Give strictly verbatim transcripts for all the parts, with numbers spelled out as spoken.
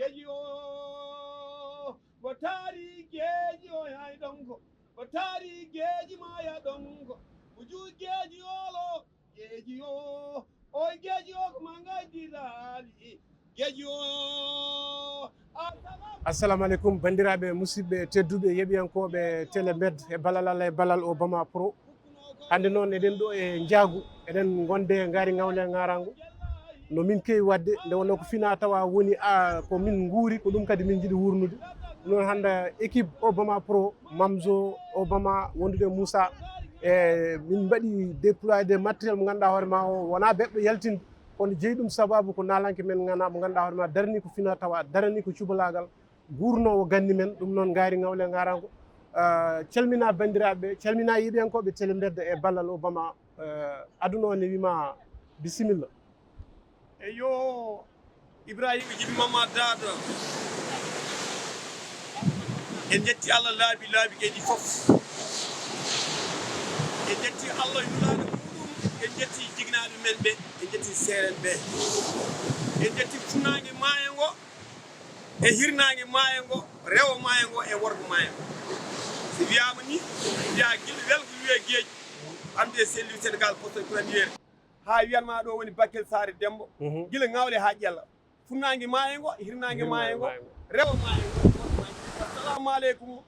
Geji o, o taari geji o hay ɗon ko, o taari geji ma ya ɗon ko, o ju geji olo, geji o, o geji o ko manga dirali, geji o, a tama. Assalamu aleykum, banndiraaɓe, musidɓe tedduɓe, yeɓiyankooɓe Télé Mbed e Balal Allah e Balal Obama Pro. Hannde noon eɗen ɗo e Njaagu, eɗen ngonde e Ngaari Ngawle e Ŋaaraango. No min keewi waɗde, nde wonnoo ko fina tawa woni a, ko min nguuri, ko ɗum kadi min njiɗi wuurnude. Ɗum noon hannde équipe Obama Pro, Mamzo, Obama, wondude e Moussa, e min mbaɗi déployé des matériel mo ngannduɗaa hoore ma o wonaa beɓɗo yaltinde, kono jeyi ɗum sababu ko naalanke men ngana mo ngannduɗaa hoore ma darani ko fina tawa, darani ko cubalaagal, guurnoowo ganni men, ɗum noon Ngaari Ngawle Ŋaaraango. Ah, calmina banndiraaɓe, calmina yeɓiyankooɓe Télé Mbedda e Balal Obama. Eh, aduna o ne wima bisimilla. Eyo, Ibrahima Jibi Mama Dada. En njetti Allah laabi laabi kadi fof. En njetti Allah e nulaaɗo muɗum, en njetti jignaɓe men ɓe, en njetti seeren ɓe. En njetti funnaange maayo ngo, e hirnaange maayo ngo, rewo maayo ngo, e worgo maayo ngo. Si wiyaama ni, wiya gila welgo wiye geej, amde selli Sénégal poste première. Haa wiyanma ɗo woni Bakel Saare Dembo, Mhm. gila Ŋawle haa Ƴella. Funnaange maayo ngo, hirnaange maayo ngo, rewo maayo ngo, worgo maayo ngo. Assalamu aleykum.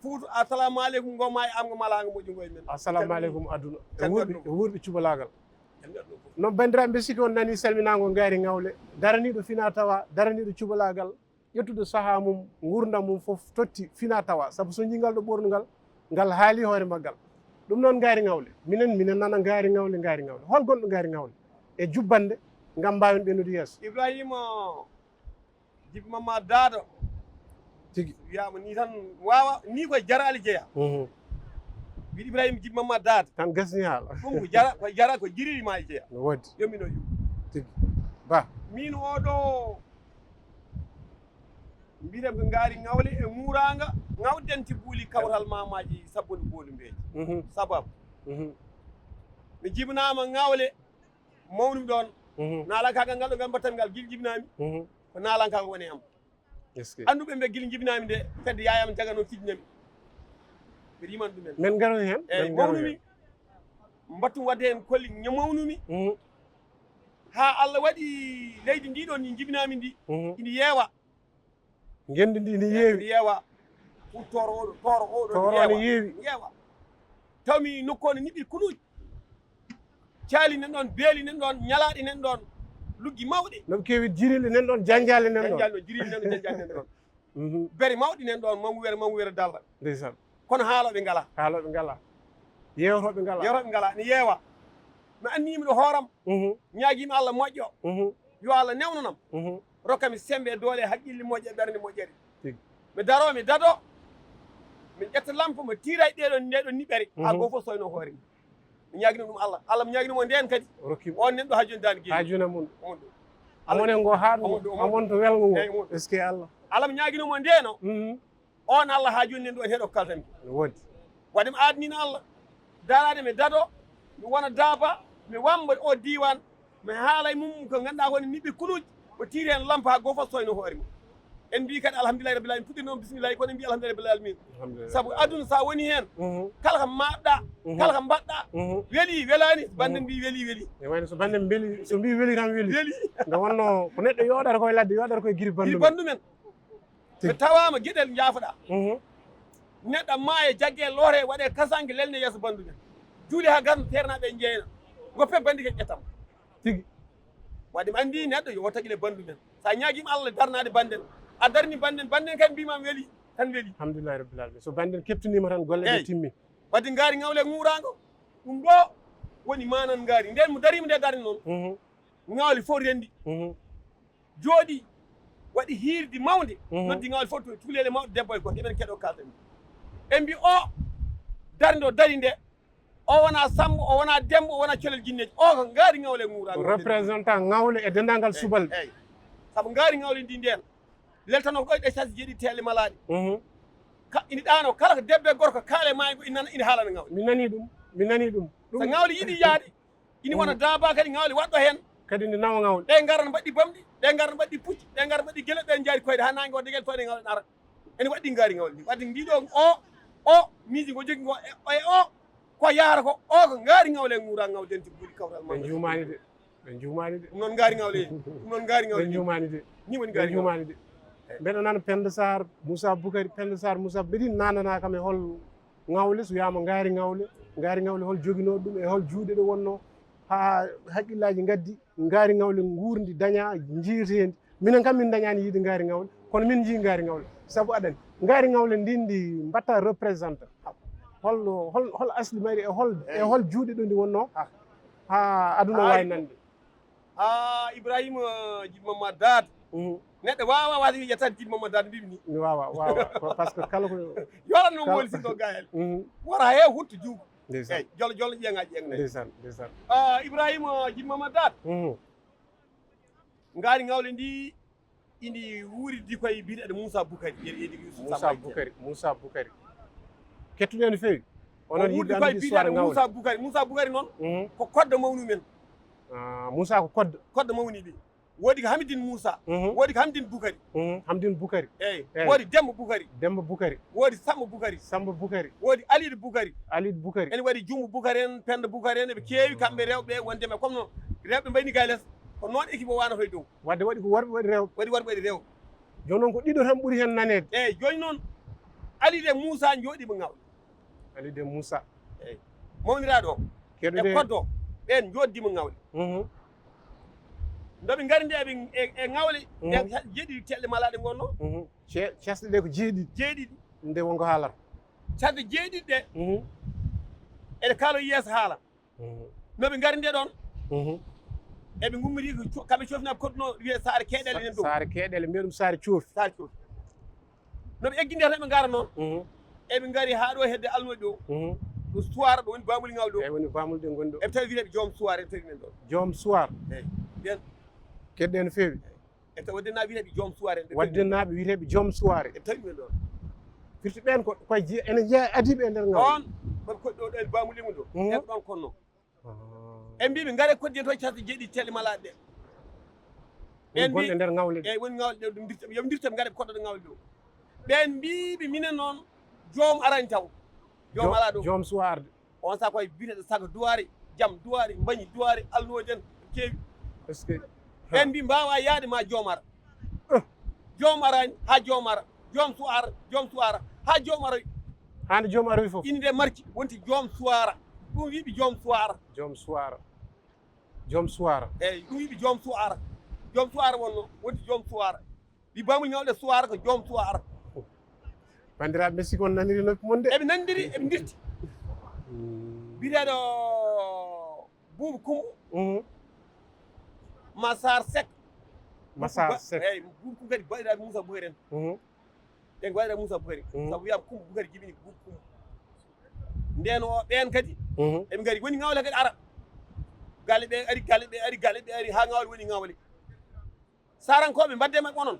Fuuta, assalamu aleykum, ngo maayo am ngo malaango moƴƴo ngo e men. Assalamu aleykum aduna. E wuurɓe, e wuurɓe cubalaagal. Noon, banndiraaɓe, mbe sikki on nanii salminaango Ngaari Ŋawle, daraniiɗo fina tawa, daraniiɗo cubalaagal, ƴettuɗo sahaa mum, nguurndam mum fof, totti fina tawa. Sabu so njii ngal ɗo ɓoornungal, ngal haali hoore maggal. Ɗum noon Ngaari Ŋawle. Minen, minen nana Ngaari Ŋawle, Ngaari Ŋawle. Hol gonɗo Ngaari Ŋawle? E jubbannde, ngam mbaawen ɓennude yeeso. Ibrahima Jibi Mamma Daado. Tigi. Wiyaama ni tan waawa, ni koye jaraali jeyaa. Mhm. Wiɗi Ibrahima Jibi Mamma Daado. Tan gasni haala. Ɗum ko jara, ko jara, ko jiriri ma jeyaa. No woodi. Yomino yu. Tigi. Ba. Min o ɗo, mbiɗen ko Ngaari Ŋawle e Ŋuuraanga, ŋawden ti buuli kawral mamaaji sabbunde booli mbeeji. Mhm. Sababu. Mhm. Mi jibinaama Ŋawle, mawnumi ɗoon. Mhm. Naalankaagal ngal ɗo ngal mbattan ngal gil jibinaami. Mhm. Ko naalankaagal woni am. Est-ce que? Annduɓe mbe gila njibinaami nde, fedde yaayam jagano fijinami. Mbiɗa yiman ɗumen. Men ngaro heen? Eeyi, men ngaro mawnumi. Heen. Mbattum wadde heen kolli ña mawnumi. Mhm. Haa Allah waɗi leydi ndi ɗoon ndi njibinaami ndi, Mhm. ndi yeewa. Ngenndi ndi ndi yeewi. Ndi yeewa. Pour tooro oɗo, tooro oɗo Tooro ndi ne yeewa. Yeewi. Yeewa. Tawmi nokku o ne niɓɓi kunuuji. Caali nan ɗoon, beeli nan ɗoon, ñalaaɗi nan ɗoon, luggi mawɗi. No ɓe keewi jirilɗi nan ɗoon, janjaali nan ɗoon. Janjaali ɗoon, jirilɗi nan ɗoon, janjaali nan ɗoon. Mhm. Bere mawɗi nan ɗoon, mangu were, mangu were dalla. Ndeysaan. Kono haalooɓe ngalaa. Haalooɓe ngalaa. Yeewtooɓe ngalaa. Yeewtooɓe ngalaa, ne yeewa. Mi anniima ɗo hooram, Mhm. ñaagiima Allah moƴƴo. Mhm. Yo Allah newnanam. Mhm. Rokka mi semmbe e doole e haqqille moƴƴe e ɓernde moƴƴere. Tigi. Mi daroo, mi dadoo, mi ƴetta lampo, mi tiira e ɗee ɗoo, ndee ɗoo niɓɓere, haa Mhm. gooto fof soyno hoore mum. Mi ñaagino ɗum Allah. Allah mi ñaagino mo ndeen kadi. O rokki mo. On nen ɗo haa jooni daande geeɗi. Haa jooni e mum. Omo ɗo. Omo ɗo, haa jooni. Omo ɗo, omo ɗo. Omo ɗo. Eeyi, omo ɗo. Est-ce que Allah? Allah mi ñaagino mo ndeen o. Mhm. On Allah haa jooni nen ɗo en heɗo ko kaltanmi. No woodi. Waɗde mi aadaniino Allah. Daraade mi dadoo, mi wona daaba, mi wamba o diiwaan. Mi haala e mum ko ngannduɗaa ko ne niɓɓi kunuuji, o tiiri heen lampa haa gooto fof soyno hoore mum. En mbii kadi alhamdulillahi rabbil alamin, puɗɗii noon bismillahi, kono en mbii alhamdulillahi rabbil alamin. Alhamdulillah. Sabu aduna so a woni heen, Mhm. kala ko mbaɗɗaa, Mhm. kala ko mbaɗɗaa, Mhm. weli, welaani, so banndum Mhm. mbii weli, weli. E wayno so banndum mbeli, so mbii weli tan weli. Weli. Nde wonnoo ko neɗɗo yooɗata koye ladde, yooɗata koye giri banndum. Giri banndum en. Tigi. Ɓe tawaama geɗel njaafoɗaa. Mhm. Neɗɗo maaya, jaggee, lootee, waɗee kasanke, lelnee yeeso banndum en. Juuli haa gasna, teernaaɓe njeeyna. Ngoppee banndike ƴettam. Tigi. Waɗi mi anndi neɗɗo yo o tagile banndum en. So a ñaagiima Allah darnaade bannden, a darni bannden, bannden kadi mbiimaama weli, tan weli. Alhamdulillahi rabbil alamin. So bannden keptiniima tan golle ɗe Eeyi. timmi. Waɗi ngaari ŋawle ŋuuraango. Ɗum ɗo woni maanan ngaari. Nden mo dariima nde darni noon. Mhm. Ŋawle fof renndi. Mhm. Jooɗi, waɗi hiirdi mawnde, Mhm. noddi ŋawle fof to tuleele mawɗe debbo e gorko, eɓen keɗoo kalɗen. Ɓe mbi o, darde o dari nde, o wona Sammbo, o wona Demmbo, o wona Colel Jinneeji, o ko ngaari ŋawle ŋuura. Représentant ŋawle e denndaangal Eeyi, subalɓe. Eeyi. Sabu ngaari ŋawle ndi ndeen, leltanoo ko ɗo e ɗe sas jeeɗi teele malaaɗi. Mhm. Ka, ini ɗaano, kala ko debbo e gorko kaale maayo ngo, ina nana, ina haalana ŋawle. Mi nanii ɗum, mi nanii ɗum. So ŋawle yiɗi yaade, ini wona Mhm. daaba kadi ŋawle waɗɗo heen, Kadi ndi nawa ngawle. Ɗe ngaran mbaɗɗi bamɗi, ɗe ngaran mbaɗɗi pucci, ɗe ngaran mbaɗɗi gele, ɓe njaari koyɗe haa naange waɗde gele fayde ngawle ara. Ene waɗɗi ngaari ngawle ndi. Waɗde ndi ɗo o, o, miiji ngo jogi ngo e, e o, ko yahata ko o, ko ngaari ngawle nguura ngawle denti buuɗi kawtal. Ɓe njuumaani de. Ɓe njuumaani de. Ɗum noon ngaari ngawle. Ɗum noon ngaari ngawle. Ɓe njuumaani de. Ni woni ngaari ngawle. Ɓe njuumaani de. Mbeɗa nana Penda Sarr, Moussa Boukari, Penda Sarr, Moussa, mbeɗin nanana kam e hol ngawle, so wiyama ngaari ngawle, ngaari ngawle hol joginoo ɗum e hol juuɗe ɗe wonnoo haa haqqillaaji ngaddi, ngaari ngawle nguurndi daña njiiteendi. Minen kam min dañaani yiide ngaari ngawle, kono min njii ngaari ngawle. Sabu aɗani, ngaari ngawle ndin ndi mbatta représenté. Hol, hol, hol asli mari e hol, e hol juuɗe ɗo ndi wonnoo haa aduna waawi nande. Ah, Ibrahima, Jibi Mamma Daat. Mhm. Neɗɗo waawa waade wiya tan Jibi Mamma Daat mbimi ni. Mi waawa, waawa. Ko, parce que kala ko yoran noon woni sinno gayel. Mhm. Wara he huttu juugo. Ndeysaan. Eyi, jolo, jolo ƴeeŋa, ƴeeŋa. Ndeysaan, ndeysaan. Ah, Ibrahima, Jibi Mamma Daat. Mhm. Ngaari ngawle ndi, indi wuuri di koye biyeteeɗo Moussa Boukari. Ɓe edi Youssouf Moussa Samba Boukari, Moussa Boukari. Kettuɗen no feewi. Onon wuuri yimɓe di koye anndi histoire biyeteeɗo ngawle. Moussa Boukari. Moussa Boukari noon, mhm, ko koddo mawni men. Ah, Moussa ko koddo. Koddo mawni ɓe. Woodi ko Hamidine Moussa, mhm, woodi ko Hamidine Boukari. Mhm, Hamidine Boukari. Eyi, eyi. Woodi Demba Boukari. Demba Boukari. Woodi Samba Boukari. Samba Boukari. Woodi Alide Boukari. Alide Boukari. Ene waɗi Jumbo Boukari en, Penda Boukari en, eɓe keewi kamɓe rewɓe, wonde ɓe comme no rewɓe mbayni gay les. Ko noon équipe o wano toye dow. Wadde waɗi ko worɓe, waɗi rewɓe. Waɗi worɓe, waɗi rewɓe. Jooni noon ko ɗiɗo tan ɓuri heen naneede. Eyi, jooni noon Alide Moussa njooɗiima ngawle. Alide Moussa. Eyi. Mawniraaɗo o. Keɗoɗen. E koddo, ɓeen njooɗdiima ngawle. Mhm. Nde ɓe ngari nde eɓe, e, e ngawle, mhm, ɓe jeeɗiɗi teɗɗe malaaɗe ngonno. Mhm. Ce-, casɗe ɗe ko jeeɗiɗi. Jeeɗiɗi. Nde wonko haalata. Casɗe jeeɗiɗi ɗe. Mhm. Eɗe kaalo yeeso haala. Mhm. No ɓe ngari nde ɗoon, mhm, eɓe ngummiti ko co-, kamɓe coftinaaɓe kodduno wiyee Saare Keeɗele nen dow. Saare Keeɗele, mbiya ɗum Saare Coofi. Saare Coofi. No ɓe eggi nde tan ɓe ngara noon, mhm, eɓe ngari haa ɗo hedde alnooɗi ɗo. Mhm. Ɗo Suwaara ɗo woni Bamuli Ngawle ɗo. Eyi, woni Bamuli ɗe ngoni ɗo. Eɓe tawi wiyeteeɓe Joom Suwaare, eɓe tawi men ɗoon. Joom Suwaare. Eyi. Ɓeen. Keɗɗen no feewi. E taw Waddinaaɓe wiyeteeɓe Joom Suwaare en, ɓe tawi men. Waddinaaɓe wiyeteeɓe Joom Suwaare. Eɓe tawi men ɗoon. Firti ɓeen ko, koye je-, ene jeeya adiiɓe e nder ngawle. Ɗoon, ɓe koɗi ɗo, ɗo e Bamuli mum ɗo. Mhm. Ɓeen ko ɗoon konno. Ah. En mbii ɓe ngare koddi en to casɗe jeeɗiɗi teɗɗe malaaɗe ɗe. Woni ɓeen gonɓe mbii, nder ngawle ɗe. Eyi, woni ngawle ɗe, ɗum ndirta, yo ndirta ɓe ngare ɓe koɗɗo ngawle ɗo. Ɓeen mbii ɓe minen noon, joom arani taw. Joom alaa ɗo. Joom suwa arde. On saaha koye biyeteeɗo Saga Duwaare, Jam Duwaare, Mbañi Duwaare, alnooji en keewi. Est-ce que? Ɓeen mbii mbaawaa yahde ma joom ara. Eh. Joom araani, haa joom ara. Joom suwa ara, joom suwa ara, haa joom aroy. Haa nde joom aroy fof. Inde marki wonti Joom Suwaara. Ɗum wiiɓe Joom Suwaara. Joom Suwaara. Joom Suwaara. Eyi, ɗum wiiɓe Joom Suwaara. Joom Suwaara wonno, wonti Joom Suwaara. Ɓi Bamuli Ngawle Suwaara ko Joom Suwaara. Banndiraaɓe, mi sikki on naniri noppi mon de. Eɓe nanndiri, eɓe ndirti. Hmm. Biyeteeɗo Buubu Kumba. Mhm. Massar Seck. Massar Seck. Eyi, Buubu Kumba kadi baɗiraaɓe Moussa Boyren. Mhm. Ɓen ko waɗira Moussa Boukari. Mhm. Sabu wiyaama Kumba Boukari jibini Kumba. Ndeen o ɓeen kadi, mhm, eɓe ngari, woni Ngawle kadi ara. Galle ɓe ari, galle ɓe ari, galle ɓe ari, haa Ngawle woni Ngawle. Saarankooɓe, mbaɗde maɓɓe onon.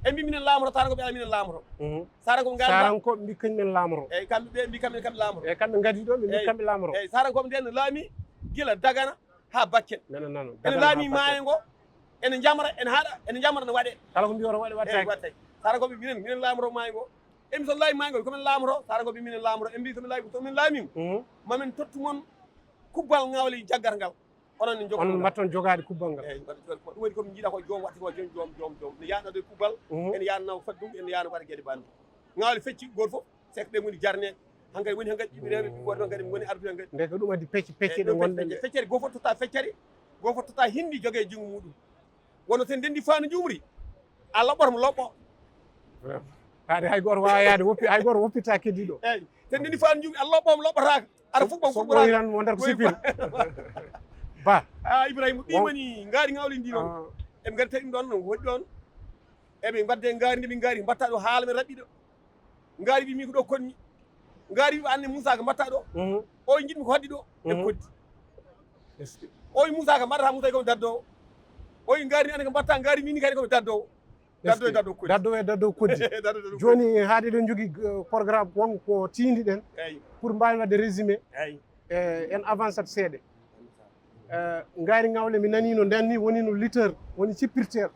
En mbi minen laamoro, Saarankooɓe ala minen laamoro. Mhm. Saarankooɓe ngari. Saarankooɓe mbi kañum men laamoro. Eyi, kamɓe ɓe mbi kamɓe, kamɓe laamoro. Eyi, kamɓe ngadi ɗo, ɓe mbi kamɓe laamoro. Eyi, Saarankooɓe ndeen no laami gila Dagana, haa Bakken. Mbeɗa nana. Ene laami maayo ngo, ene njamra, ene haɗa, ene njamra, ene waɗe. Kala ko mbiyoto waɗe, waɗtaake. Eyi, waɗtaake. Saarankooɓe minen, minen laamoro maayo ngo. Emission laami maayo ngo, ko men laamoro, Saarankooɓe minen laamoro. En mbi so men laami, so men laamiima, mhm, ma men tottu mon kubbal Ngawle jaggatal ngal. Onon ne njogoo. Onon mbatton jogaade kubbal ngal. Eyi, mbaɗa jogaade kubbal. Ɗum woni ko min njiɗa ko joom waɗta ko joom, joom, joom, joom. Ne yaanna ɗo e kubbal, mhm, ene yaanna nawa faddu, ene yaanna waɗa geɗe banndi. Ngawle fecci gooto fof. Sek ɓe ngoni jarneeɓe. Hankadi woni hankadi ɓiɓɓe rewɓe, ɓiɓɓe worɓe hankadi ɓe ngoni ardude hankadi. Nde ko ɗum addi pecce, pecce ɗe ngonɗen ɗe. Feccere, gooto fof totta feccere, gooto fof totta hindi jogee junngo muɗum. Wonno so en ndenndi faandu njuumri, a loɓɓoto mo loɓɓo. Vraiment. Haade hay gooto waawaa yahde woppi, hay gooto woppitta keddiiɗo. Eeyi, so en ndenndi faandu njuumri, a loɓɓo mo loɓɓotaako. Aɗa fuɗɗo fuɗɗoraade. Tan wondat ko sipil. Ba. Ah, Ibrahima, ɗi woni ngaari Ngawle ndi noon. Ah. Eɓe ngari tawi ɗum ɗoon, no woɗɗi ɗoon. Eɓe mbaɗde ngaari ndi, ɓe ngaari mbatta ɗo haala men raɓɓiɗo. Ngaari wi mi ko ɗo konni. Ngaari wi anne Moussa ko mbatta ɗo. Mhm. O njiɗmi ko haddi ɗo. E, mhm, koddi. Est-ce que? O wi Moussa ko mbaɗata Moussa ko daddo. O wi ngaari ni anne ko mbatta ngaari mi ni kadi ko daddo. Daddo e daddo koddi. Daddo e daddo koddi. Daddo e daddo koddi. Jooni haade ɗen jogii, eh, programme won ko tiindi ɗen. Eyi. Pour mbaawen waɗde résumé. Eyi. Eh, en avancé seeɗa. Eh, Ngaari Ngawle, mi nanii no nden ni woni no lutteur, woni cippirteeɗo.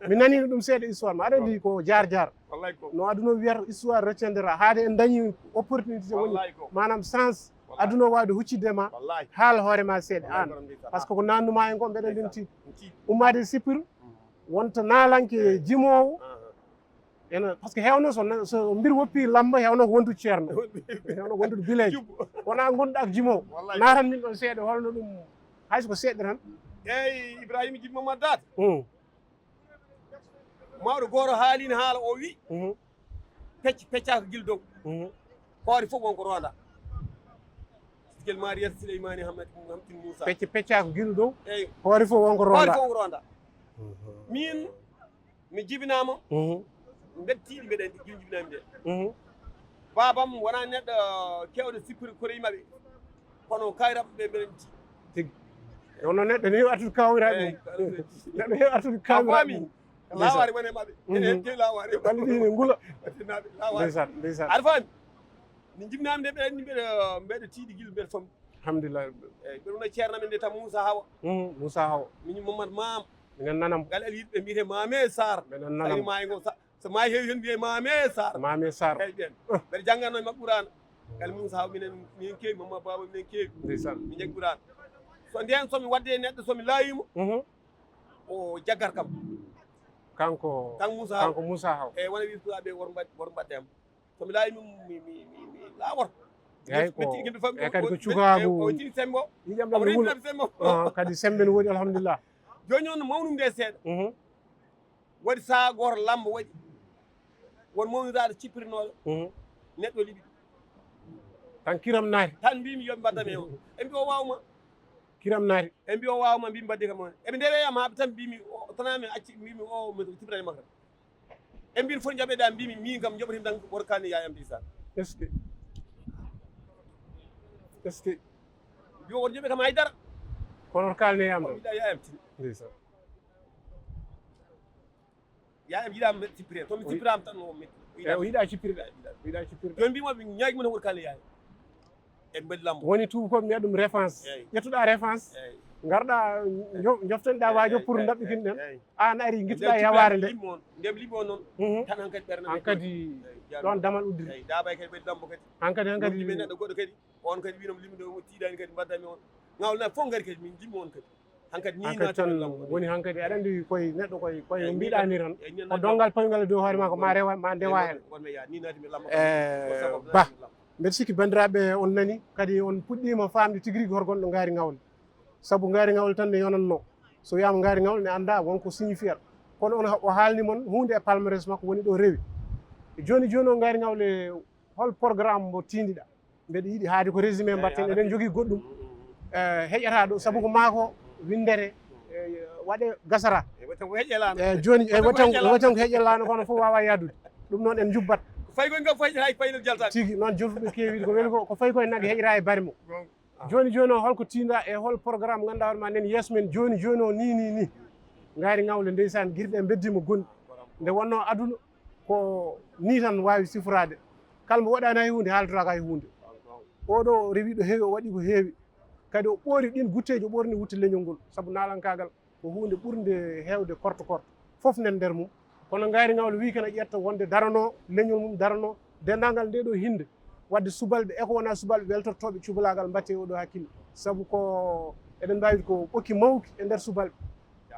Mi nanii no ɗum seeɗa histoire ma. Aɗa anndi ko jaar jaar. Wallay ko. No aduna o wiyata, histoire retiendra. Haade en dañi opportunité woni, wallay ko, maanaam chance. Wallay. Aduna o waawde huccidde ma. Wallay. Haala hoore ma seeɗa. Wallay, aan. Ko ɗum ndeysaan. Parce que ko naannuma en ko mbeɗa nden tiiɗi. Tiiɗi. Ummaade Sippir. Mhm. Wonta naalanke, eyi, jimoowo. Aha. Ena, parce que hewno so na-, so mbir woppi lamba, hewno ko wondude ceerno. Hewno ko wondude bileejo. Jubbo. Wona gonduɗo ak jimoowo. Wallay. Naaran min ɗon seeɗa holno ɗum, hay so ko seeɗa tan. Eyi, Ibrahima Jibi Mamad Daat. Mm. Mawɗo gooro haalino haala o wi, mhm, pecce peccaaka gila dow. Mhm. Hoore fof wonko ronda. Sigel Mariyata Sileymaani Hamad-, Hamtin Muusa. Pecce peccaaka gila dow. Eyi. Hoore fof wonko ronda. Hoore fof wonko ronda. Mhm. Min, mi jibinaama, mhm, mbeɗa tiiɗi, mbeɗa anndi gila jibinaami nde. Mhm. Baabam wonaa neɗɗo keewɗo sippirde koreeji maɓɓe, kono kayraɓe ɓe mbeɗa anndi. Tigi. Kono neɗɗo ne heewi artude kawiraaɓe mum. Eyi, neɗɗo heewi artude kawiraaɓe mum. Laawaare woni e maɓɓe. Mhm. Ene heewi laawaare. Ɓalli ɗi ne ngula. Ndeysaan, ndeysaan. Aɗa faami? Min jibinaami nde, mbeɗa anndi, mbeɗa, mbeɗa tiiɗi gila mbeɗa famɗi. Alhamdulillah. Eyi, mbeɗa wona ceerno men nde tan Moussa Hawa. Mhm, Moussa Hawa. Min Mamadou Mam. Minen nanam. Ngal Aliou ɓe mbiyete Mame Sarr. Minen nanam. Ari maayo ngo sa-, so maayo heewi heen mbiyee Mame Sarr. Mame Sarr. Eyi, ɓeen. Ah. Mbeɗa jannganno e maɓɓe Qur'aana. Ngal Moussa Hawa minen, minen keewi, Mamma Baba minen keewi. Ndeysaan. Min njanngi Qur'aana. So ndeen so mi waɗde e neɗɗo, so mi laayiima, mhm, o jaggat kam. Kanko, kanko Moussa Hawa. Kanko Moussa Hawa. Eyi, wona wiide Pulaaɓe, woto mbaɗ-, woto mbaɗde am. So mi laayi mi, mi, mi, mi, mi laawoto. Eyi, ko, mi tigi mi famɗi, eyi, kadi ko cukaagu. O tigi sembo. Ƴiiƴam ɗam ne wula. Sembo. Ah, kadi sembe ne woodi, alhamdulillah. Jooni noon, mawnum nde seeɗa. Mhm. Waɗi sahaa gooto lamba waɗi. Won mawniraaɗo cippirinooɗo. Mhm. Neɗɗo liɓi. Tan kiram naati. Tan mbimi yo ɓe mbaddam e o. Ɓe mbi o waawma. Kiram naati. Ɓe mbi o waawma, mbimi mbaɗde kam on. Eɓe ndewe yam haa ɓe tan mbimi o, tana mi acci, mbimi o, mi cippirani makka. Ɓe mbi foti jaɓeede am, mbimi min kam joɓotim tan woto kalne yaayam ndeysaan. Est-ce que? Est-ce que? Mbi o woto joɓe kam hay dara. Kono woto kalne yaayam tan. Mbiɗa yaayam tigi. Ndeysaan. Yaayam yiɗaama mbeɗa cippiree. To mi cippiraama tan o metti. Eyi, o yiɗaa cippirde. O yiɗaa cippirde. Jooni mbimo mi ñaagi mo tan woto kalne yaayam. En mbaɗi lambo. Woni tuubakooɓe mbiya ɗum référence. Eyi. Ƴettuɗaa référence. Eyi. Ngarɗaa, njo-, njoftanɗaa waajo pour ndaɓɓitin ɗen. Eyi. Aan ari ngittuɗaa e yawaare nde. Ndem liɓi on, ndem liɓi on noon. Mhm. Tan hankadi ɓernde. Hankadi ɗon damal uddiri. Eyi, daabay kadi mbaɗi lambo kadi. Hankadi, hankadi. Liɓi neɗɗo goɗɗo kadi. On kadi wiinam liɓi nde o tiiɗaani kadi mbaddami on. Ngawle naɓe fof ngari kadi min liɓi on kadi. Hankadi ni. Hankadi naati tan lambo. Woni hankadi aɗa anndi koye neɗɗo koye, koye no mbiɗaa ni tan. Eyi, ni ko donngal payngal e dow hoore ma ko ma rewa, ma ndewa heen. Won mi yaa, ni naati mi lambo. Eh, ba. Mbeɗa sikki banndiraaɓe on nani, kadi on puɗɗiima faamde tigi rigi hol gonɗo Ngaari Ngawle. Sabu Ngaari Ngawle tan ne yonatnoo. So wiyaama Ngaari Ngawle ne anndaa won ko signifiyata. Kono on ha-, o haalni mon huunde e palmarès makko woni ɗo rewi. Jooni jooni o Ngaari Ngawle, hol programme mbo tiindiɗaa? Mbeɗa yiɗi haade ko résumé mbaɗten, eɗen njogii goɗɗum, eh, heƴata ɗo, sabu ko maa ko winndere, eh, waɗe gasata. Eh, jooni, eh, watan ko heƴelaano, kono fof waawaa yahdude. Ɗum noon en njubbat. Ko fayi koye ngam fayi, hay paynel jaltaani. Tigi noon, jofuɓe keewi ko weli ko, ko fayi koye nagge heƴata e bari mum. Jooni jooni o, holko tiinda e hol programme ngannduɗaa hoore ma nen yeeso men jooni jooni o ni, ni, ni? Ngaari Ngawle ndeysaan, girɗe mbeddiima gonɗi. Nde wonnoo aduna ko ni tan waawi siforaade. Kala mo waɗaani hay huunde haaltotaako hay huunde. Oɗo o rewi ɗo heewi, o waɗi ko heewi. Kadi o ɓoori ɗin gutteeji, o ɓoorni wutte leñol ngol. Sabu naalankaagal ko huunde ɓurnde heewde korto korto. Fof nen nder mum. Kono Ngaari Ngawle wi kene ƴetta wonde daranoo leñol mum, daranoo denndaangal nde ɗo hinnde. Waɗde subalɓe e ko wonaa subalɓe weltortooɓe cubalaagal mbaɗte e oɗo hakkille. Sabu ko eɗen mbaawi ko ɓokki mawki e nder subalɓe.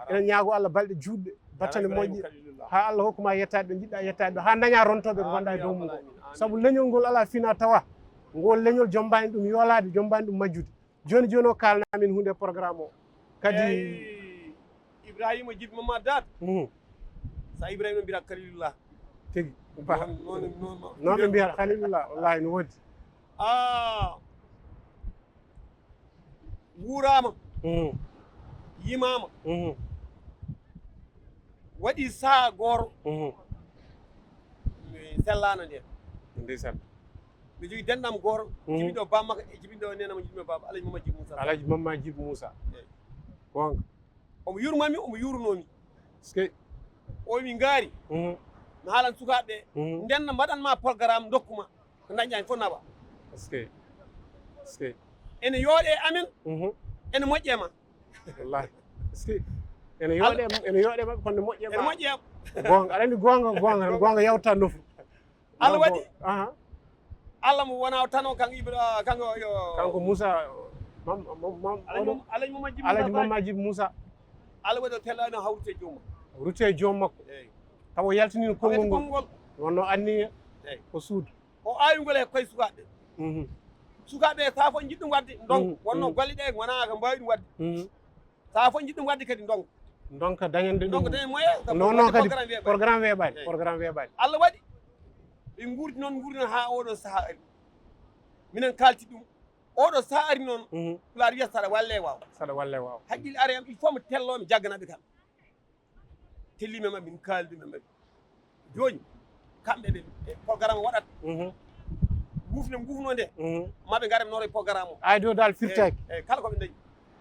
Eɗen ñaago Allah balɗe juutɗe, battane moƴƴe, haa Allah hokku ma yettaade ɗo njiɗɗaa yettaade ɗo, haa dañaa rontooɓe ko ngonɗaa e dow mum ko. Sabu leñol ngol alaa fina tawa. Ngol leñol jommbaani ɗum yoolaade, jommbaani ɗum majjude. Jooni jooni o kaalna min huunde e programme o. Kadi eyi, Ibrahima Jibi Mamad Daat. Mhm. Sa Ibrahima mbiyata Khalilullah. Tigi. Ba. Noon, noon, noon, noon. Noon ɓe mbiyata Khalilullah, wallahi no woodi. Ah. Wuuraama. Mhm. Yimaama. Mhm. Waɗi sahaa gooto. Mhm. Mi sellaano ndeen. Ndeysaan. Mbiɗo jogii denɗam gooto, mhm, jibinɗo bammakko e jibinɗo nenam, jibinɗo baba, Alhaji Mamma Jibi Moussa. Alhaji Mamma Jibi Moussa. Eyi. Goonga. Omo yurmami, omo yurnoo mi. Est-ce que? O wi Ngaari, mhm, mi haalan sukaaɓe ɓe, mhm, ndenna mbaɗan ma programme, ndokku ma. Ko dañɗaa heen fof nawa. Est-ce que? Est-ce que? Ene yooɗe e amen, mhm, ene moƴƴe e ma. Wallahi. Est-ce que ene yooɗe, ene yooɗe maɓɓe, kono ne moƴƴe. Ene moƴƴe am. Goonga, aɗa anndi goonga, goonga, goonga yawta nofru. Allah waɗi. Aha. Allah mo wona o tan o, kanko Ibra, kanko yo. Kanko Moussa, mam, mam, mam, Alaji Mum-, Alaji Mum Majib Alaji Mum Majib Moussa. Allah waɗi o tellano hawrute joom makko. Rute joom makko. Eyi. Tawa o yaltini konngol ngol. Konngol. Wonno anniya. Eyi. Ko suudu. O aawingol e koye sukaaɓe. Mhm. Sukaaɓe, saha fof njiɗ ɗum waɗde, ndonka. Mhm. Wonno golle ɗe ngonaa ko mbaawi ɗum waɗde. Mhm. Saha fof njiɗ ɗum waɗde kadi, ndonka. Ndonka dañande ɗum. Ndonka dañande moyen, sabu non, non, kadi programme weeɓaani. Programme weeɓaani. Eyi. Programme weeɓaani. Allah waɗi ɓe nguurdi noon, nguurdi noon haa oɗo saha ari. Minen kaalti ɗum. Oɗo saha ari noon, mhm, Pulaar wiyata saɗa walle waaw. Saɗa walle waaw. Haqqille ara e am, il faut mi tello, mi jaggana ɓe kam. Telliima e maɓɓe, min kaaldi e maɓɓe. Jooni, kamɓe ɓe, e programme o waɗat. Mhm. Ngufne ngufno nde, mhm, maɓe ngara ɓe nooro e programme o. Ay, ɗo dal firtaaki. Eyi, eyi, kala ko ɓe dañi,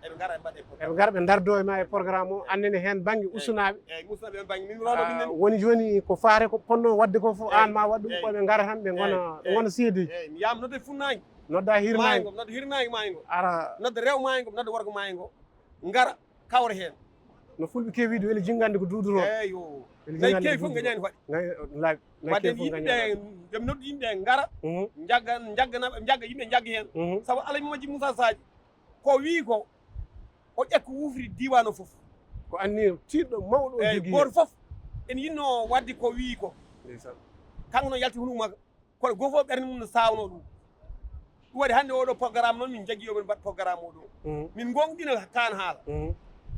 eɓe ngara ɓe mbaɗa e programme. Eɓe ngara ɓe ndardo e ma e programme o, eyi, annene heen bannge, eyi, usunaaɓe. Eyi, usunaaɓe heen bannge. Min roono, ah, min. Woni jooni ko faare ko ponno waɗde ko fof, eyi, aan ma waɗ ɗum, eyi, ko ɓe ngara tan, ɓe, eyi, ngona, eyi, ngona seedeeji. Eyi, mi yaama nodde funnaange. Nodda hirnaange. Maayo ngo, nodda hirnaange maayo ngo. Ara. Nodda rewo maayo ngo, nodda worgo maayo ngo. Ngara. Kawra heen. No fulɓe keewi wiide, weli jinngande ko duudoroo. Eeyo. Weli jinngande ko duudoroo. Nayi keewi fof ngañaani hoɗde. Ngañaani, nayi keewi fof ngañaani hoɗde. Wadde yimɓe ɓe, njoɓdi yimɓe ngara, mhm, njagga, njagga na-, njagga, yimɓe njagga heen. Mhm. Sabu Alaji Mum Majib Moussa Sadio, ko wii ko, o ƴakki wuufri diiwaan o fof. Ko anniya tiiɗɗo mawɗo o jogii heen. Eeyi, gooto fof ene yiɗnoo waɗde ko wii ko. Ndeysaan. Kanko noon yalti hunuko makko. Kono gooto fof ɓernde mum no saawnoo ɗum. Ɗum waɗi hannde oɗo programme noon min njaggi yo min mbaɗ programme o ɗo. Mhm. Min ngoongɗina kaan haala. Mhm.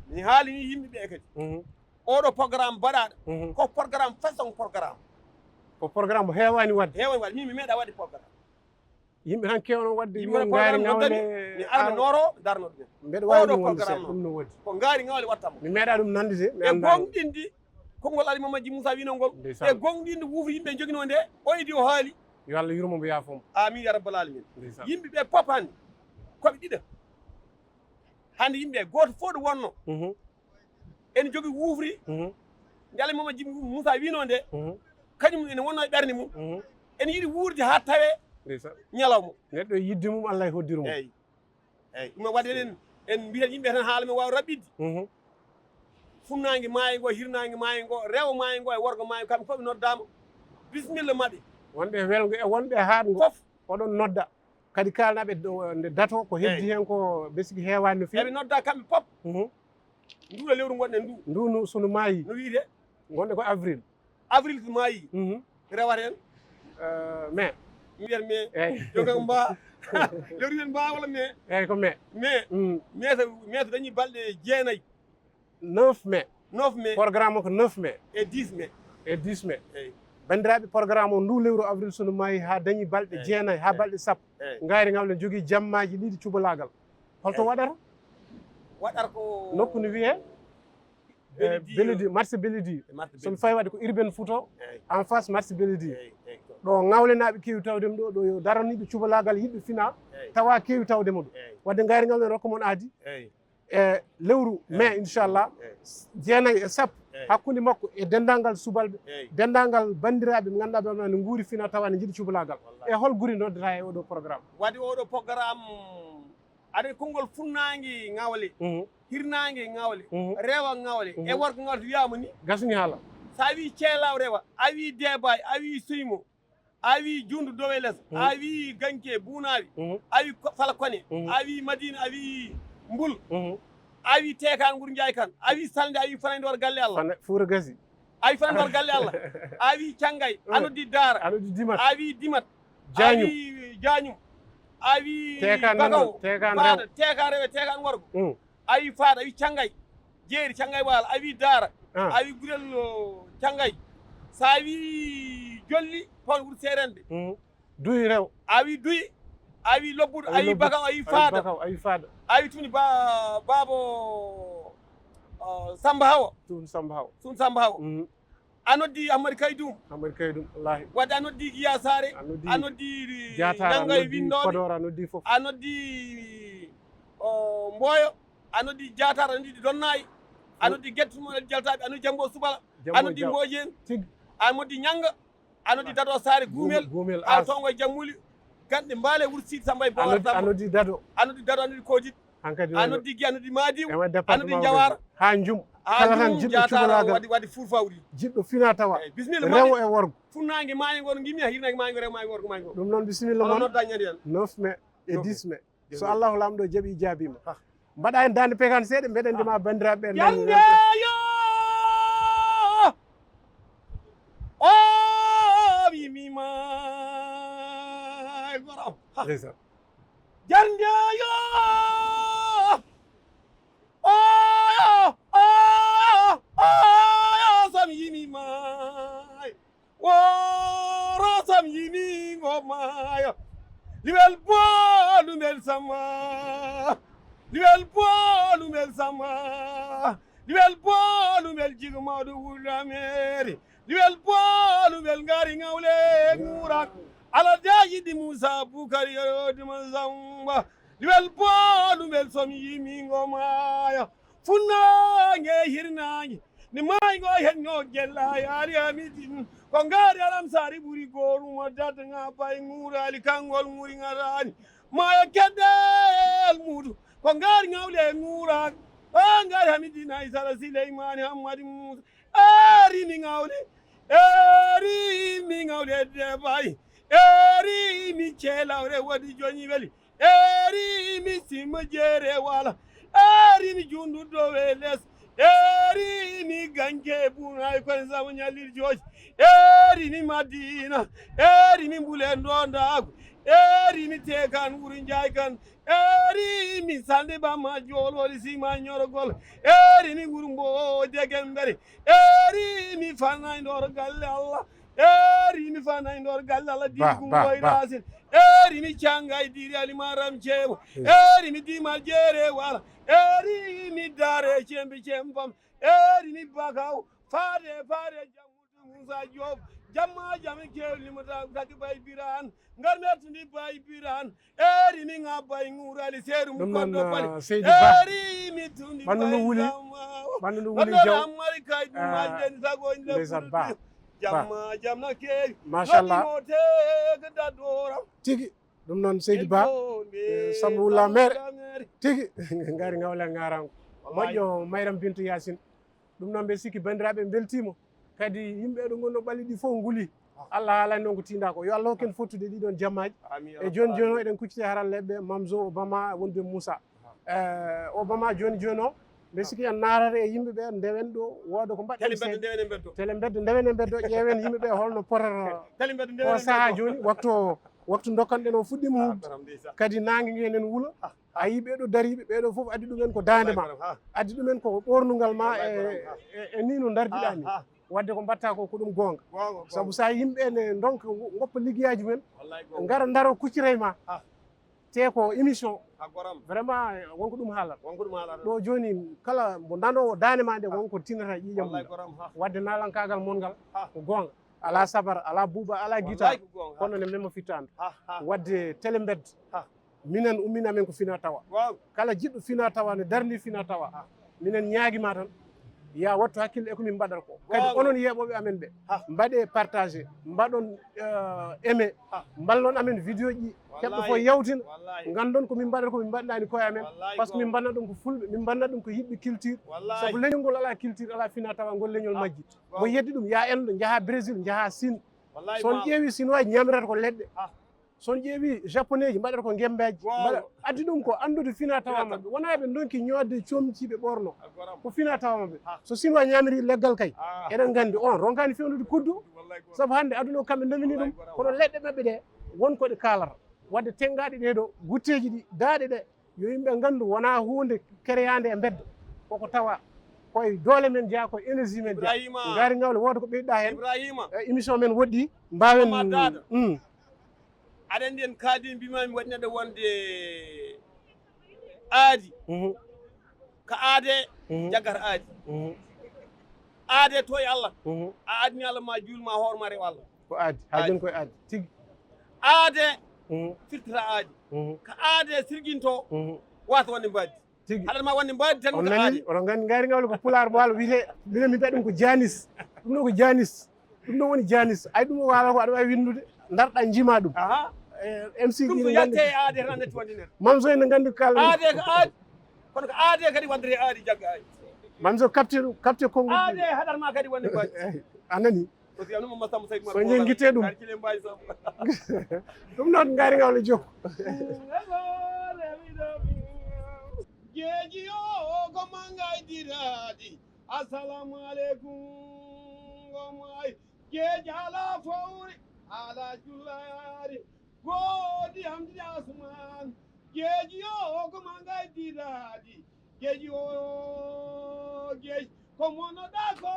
Mi haalini yimɓe ɓe kadi. Mhm. Oɗo programme mbaɗaaɗo, mhm, ko programme façon programme. Ko programme mo heewaani waɗde. Heewaani waɗde. Min mi meeɗaa waɗde programme. Yimɓe tan keewno waɗde. Yimɓe ngaari ngawle. Mi ara mi nooro, darno ɗum. Mbeɗa waawi ɗum wonde seeɗa, ɗum no woodi. Ko ngaari ngawle waɗta mo. Mi meeɗaa ɗum nande de, mi anndaa. E goongɗinde konngol Alaji Mum Majib Moussa wiino ngol. Ndeysaan. E goongɗinde wuufri yimɓe njoginoo nde, o idi o haali. Yo Allah yurmo mo, yaafo mo. Amin ya rabbal alamin. Ndeysaan. Yimɓe ɓe pop hannde, koɓe ɗiɗo. Hannde yimɓe gooto fof ɗo wonno. Mhm. Ene jogii wuufri. Mhm. Nde Alaji Mum Majib Moussa wiino nde, mhm, kañum ene wonno e ɓernde mum. Mhm. Ene yiɗi wuurde haa tawee. Ndeysaan. Ñalawma. Neɗɗo e yiɗde mum, Allah e hoddiro mum. Eeyi. Eeyi, ɗum waɗi eɗen, en mbiyat yimɓe tan haala men waawa raɓɓiɗde. Mhm. Funnaange maayo ngo, hirnaange maayo ngo, rewo maayo ngo e worgo maayo, kamɓe fof ɓe noddaama. Bisimilla maɓɓe. Wonɓe e welgo e wonɓe e haaɗgo. Fof. Oɗon nodda. Kadi kaalnaaɓe ɗo, nde dato ko heddi, eeyi, heen ko besigi heewaani no feewi. Eɓe nodda kamɓe fof. Mhm. Ndu ɗo lewru ngonɗen ndu. Ndu no, so no maayi. No wiyetee? Ngonɗen ko avril. Avril so maayi. Mhm. Rewata heen? Eh, mai. Mi wiyata mai. Eeyi. Joga mba. Lewru heen mba walla mai? Eeyi, ko mai. Mai. Mm. Mai so, mai so dañi balɗe jeenayi. Neuf mai. Neuf mai. Programme o ko neuf mai. E dix mai. E dix mai. Eeyi. Banndiraaɓe, programme o ndu lewru avril so no maayi haa dañi balɗe, eeyi, jeenayi haa, eeyi, balɗe sappo. Eeyi. Ngaari ngawle ne jogii jammaaji ɗiɗi cubalaagal. Holto, eeyi, waɗata? Waɗata ko nokku no wiyee? Eh, Belidi, Belidi, marché Belidi. E marché Belidi. So mi fawi waɗde ko urbaine Fouta, eeyi, en face marché Belidi. Eeyi, eeyi, ko. Ɗo ngawlenaaɓe keewi tawde mo ɗo, ɗo yo daraniiɓe cubalaagal, yiɗɓe fina, eeyi, tawa keewi tawde mo ɗo. Eeyi. Waɗde ngaari ngawle ne rokka mon aadi. Eeyi. E lewru, eeyi, mai, inchallah, eeyi, jeenayi e sappo, eeyi, hakkunde makko e denndaangal subalɓe, eeyi, denndaangal banndiraaɓe ɓe ngannduɗaa ɓe ne nguuri fina tawa ne njiɗi cubalaagal. Wallahi. E hol guri noddata e oɗo programme? Waɗi oɗo programme, aɗa konngol funnaange ngawle, mhm, hirnaange ngawle, mhm, rewa ngawle, mhm, e worgo ngawle so wiyaama ni. Gasni haala. So a wii Ceelaaw rewa, a wii Deebaay, a wii Suymo, a wii Junndu dow e les, mhm, a wii Ganke Buunaawi, mhm, a wii Ko-, Fala Kone, mhm, a wii Madiina, a wii Mbul, mhm, a wii Teekaan Wuro Njaay Kan, a wii Salnde, a wii Fanay Ndoor Galle Allah. Fana-, Fuura Gasi. A wii Fanay Ndoor Galle Allah. A wii Cangay, a noddi Daara. A noddi Dimat. A wii Dimat. Jaañum. A wii Jaañum. A wii Teekaan Bakaw, Nandol, Teekaan Faada, Rew. Teekaan Rewe, Teekaan Worgo. Mm. A wii Faada, a wii Cangay. Jeeri Cangay Waalo, a wii Daara. Ah. A wii Gurel, o, Cangay. So a wii Jolli, Pawn Wuro Seerenɓe. Mm. Duyi Rew. A wii Duyi, a wii Lobbudu, a wii Lobbudu, Bakaw, a wii, a wii Faada. Bakaw, a wii Faada. A wii Tuni Ba-, Baabo, o, Samba Hawa. Tun Samba Hawa. Tun Samba Hawa. Mm. A noddi Ammadi Kaydum. Ammadi Kaydum, wallahi. Wadde a noddi Giya Saare, a noddi, a noddi Jaatara, Nangay, a noddi Winndoɓe. Podor, a noddi fof. A noddi, o, Mboyo, a noddi Jaatara, a noddi Donnayi, a noddi Gettu mo, a noddi Jaltaaɓe, a noddi Jambo Subala, Jambo, a noddi Jaw-, Mboojeen, tig. A noddi Ñanga, a noddi Dado Saare, Guumel, Guumel, a As. Tongo e Jammuli, Ganɗe Mbaale, Wuro Siidi Samba e Bowar Samba. A noddi Dado. A noddi Dado, a noddi Koodit. Hankadi a noddi gi a noddi madiw, ema a noddi jawara, ha njum. Ha Kala tan njum jiɗɗo jataro cukalaagal, wadi wadi fulfawri. Jiɗɗo finatawa, Bismillah. Rewo e worgo. Funnaange maayo ngo no ngimi a hirnaange maayo ngo, rewo maayo ngo, worgo maayo ngo. Ɗum noon, bisimilla Ono mon. Nodda ñande en. Neuf mai e Neuf mai. Dix mai. So Allahu Laamɗo jaɓi, jaabima. Ah. Mbaɗa en daande pekan seeɗa, mbeɗen ndima banndiraaɓe ɓe. Janndeyo. O mi mi maayo goro. Ndeysaan. Janndeyo. O o o o so mi yimi maayo. Woro sam yimingo maayo. Liwel boolumel sama. Liwel boolumel sama. Liwel boolumel jigo mawɗo wulameeri. Liwel boolumel ngari ŋawle ŋuurak. Ala dayidi Muusa Bukari yoyodima zamba. Liwel boolumel som yimingo maayo. Funnaange e hirnaange ni maaygo henno gella yaari amidin. Ko ngaari alam saari ɓuri goorumo daddaŋa bay ŋuuraali kanngol ŋuri ŋaraani. Maayo keddel muudu ko ngaari ŋawle e ŋuuraak. O ngaari hamidin aysara sileymaani hammadi muusa. Eeri mi ŋawle. Eeri mi ŋawle edde bay. Eeri mi ceelawre wadi joñi weli. Eeri mi sima jeere wala. Eeri mi jundu dowe les. Eeri mi ganke bunay kon sama ñalir jooji. Eeri mi madina. Eeri mi mbule ndondagu. Eeri mi tekan wuri njaay kan. Eeri mi sande bamma joololi sima ñorogol. Eeri mi wurmbo degen mbere. Eeri mi fanay ndor galle Allah. Eeri mi fanay ndor galle Allah. Ba, digu ba, ngoy ba. Rasin. Eeri mi cangay diri alimaram ceebo. Eeri mi dimal jeere wala. Eeri mi dare cembe cembam. Eeri mi bakaw. Fare fare jamudu Musa Job. Jamma jami kewli mo da kaki bay biran. Ngar metndi bay biran. Eeri mi ŋabbay ŋuurali seeru mu ɗum noon konɗo bali. Seydi Ba, eeri mi tundi ɓandu ndu wuli. Ɓandu ndu wuli jaw. Ammari kay ɗum majden sago inde ndeysaan ba. Jamma jamna keewi machallah. Tigi ɗum noon Seydi Ba. Sabu la mere tigi. Ngari ŋawle ŋarango moƴƴo mayram bintu yasin. Ɗum noon mbeɗa sikki banndiraaɓe mbeltiima. Kadi yimɓe ɗo ngonno ɓalli ɗi fof nguli. Allah haalani noon ko tinda ko. Yo Allah hokken fottude ɗiɗon jammaaji. E jooni jooni o eɗen kucciti haralleeɓe ɓe Mamzo Obama wonde Moussa. O Obama jooni jooni o mbeɗa sikki en naarata e yimɓe ɓe ndewen ɗo wooda ko mbaɗɗen. Tele mbeddo ndewen e mbeddo ƴeewen yimɓe ɓe holno potata. O sahaa jooni waktu o waktu dokkanɗen o fuɗɗiima huɓde. Kadi naange nge enen wula. A yii ɓeeɗo dariiɓe ɓeeɗo fof addi ɗumen ko daande ma. Addi ɗumen ko ɓoornungal ma e e ni no ndardiɗaa ni. Wadde ko mbatta ko ko ɗum goonga. Sabu so a yimɓe ne ndonka ngoppa liggeyaaji mumen ngara ndaro kuccira e ma. Te ko émission vraiment wonko ɗum haalata. Ɗo jooni kala mbo nanowo daande ma nde wonko tinata ƴiiƴam mum. Wadde naalankaagal mon ngal ko goonga. Alaa sabar, alaa buuba, alaa gitaar. Kono ne memma fittaandu. Wadde tele mbedda. Minen ummina men ko fina tawa. Kala jiɗɗo fina tawa ne darni fina tawa. Minen ñaagi ma tan ya wattu hakkille e ko min mbaɗata ko. Kadi onon yeeɓooɓe amen ɓe mbaɗe partagé, mbaɗon aimé, mballon amen vidéo ji. Keɓɗo fof yawtina. Ngandon ko min mbaɗata ko min mbaɗnani koye amen. Parce que min mbanna ɗum ko fulɓe, min mbanna ɗum ko yiɗɓe culture. Sabu leñol ngol ala culture ala fina tawa ngol leñol majjit. Mo yeddi ɗum ya endo njaha Brésil njaha Sine. Son ƴeewi chinois ñamirata ko leɗɗe. Son ƴeewi japonais ji mbaɗata ko ngembeeji. Addi ɗum ko anndude fina tawa maɓɓe wona ɓe donki ñoodde comci ɓe ɓorno. Ko fina tawa maɓɓe so chinois ñamiri leggal kay eɗen nganndi on ronkani fewnude kuddu. Sabu hannde aduna o kamɓe ndomini ɗum kono leɗɗe maɓɓe ɗe won ko ɗe kaalata. Wadde tenngaɗe ɗee ɗo gutteeji ɗi daaɗe ɗe yo yimɓe nganndu wona huunde kereyande e mbedda. Koko tawa koye doole men jeya koye énergie men jeya. Ngaari ngawle wooda ko ɓeyɗa heen. Émission men woɗɗi mbawen. Aɗa anndi en kaadi mbimami waɗi neɗɗo wonde aadi. Ko aade jaggata aadi. Aade to e Allah. A aadini Allah ma juulma hoorema rew Allah. Ko aadi ha joni koye aadi tigi. Aade firtata aadi. Ko aade sirƴinto wata wonde mbaadi. Tigi haɗatma wonde mbaadi tan on nani oɗon nganndi ngaari ngawle ko pulaar waalo wiyete minen min mbiya ɗum ko janis. Ɗum ɗo ko janis. Ɗum ɗo woni janis ay ɗum waalo ko aɗa wawi windude darɗa jima ɗum. MC ɗum ɗo yatte e aade tan natti wonde nder. Mamso ene nganndi ko kala aade ko aadi. Kono ko aade kadi wonde e aadi jaggaani. Mansour, capte ɗum, capte konngol. Aade haɗat ma kadi wonde mbaɗi. A nani? Ko si anuma masam sayid ma. So njenngite ɗum. Kadi kile mbawi sam. Ɗum noon ngaari ngawle jokku. Geeji o ko mangay diraadi. Assalamu aleykum. Ngomay geeji ala fowri, ala jullaari. Goodi am di asman. Geeji o ko mangay diraadi. Geeji o geeji ko monoɗa ko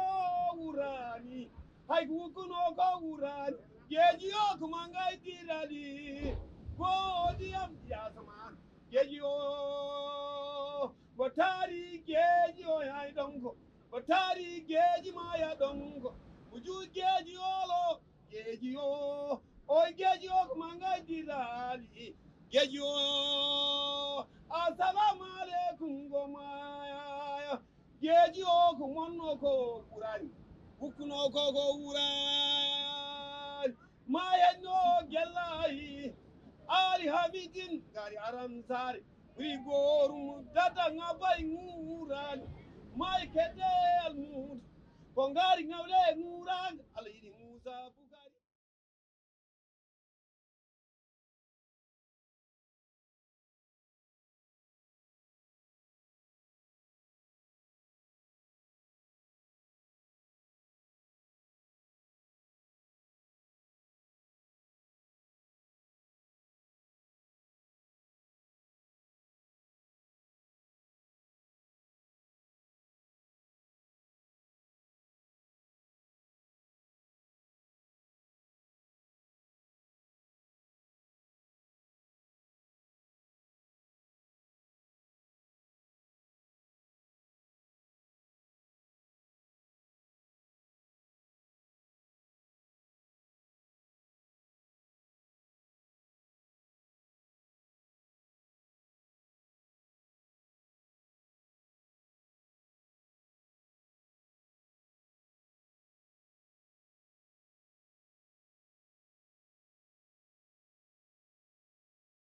wurani. Hay ko wukkuno ko wurani. Geeji o ko mangay diraadi. Goodi am di asman. Geeji o ko taari geeji o hay ɗonko. Ko taari geeji ma ya ɗonko. Ko juu geeji olo. Geeji o, oy geeji o ko mangay diraali. Geeji o, assalamu aleykum ngomaya. Geeji o ko monno ko wurani. Wukkuno ko ko wurani. Ma henno gellayi. Ali hamidin ngari aram sare. Ɓuri goorum dada ŋabay ŋuurani. May kedde almuuda. Ko ngari ŋawle ŋuuran.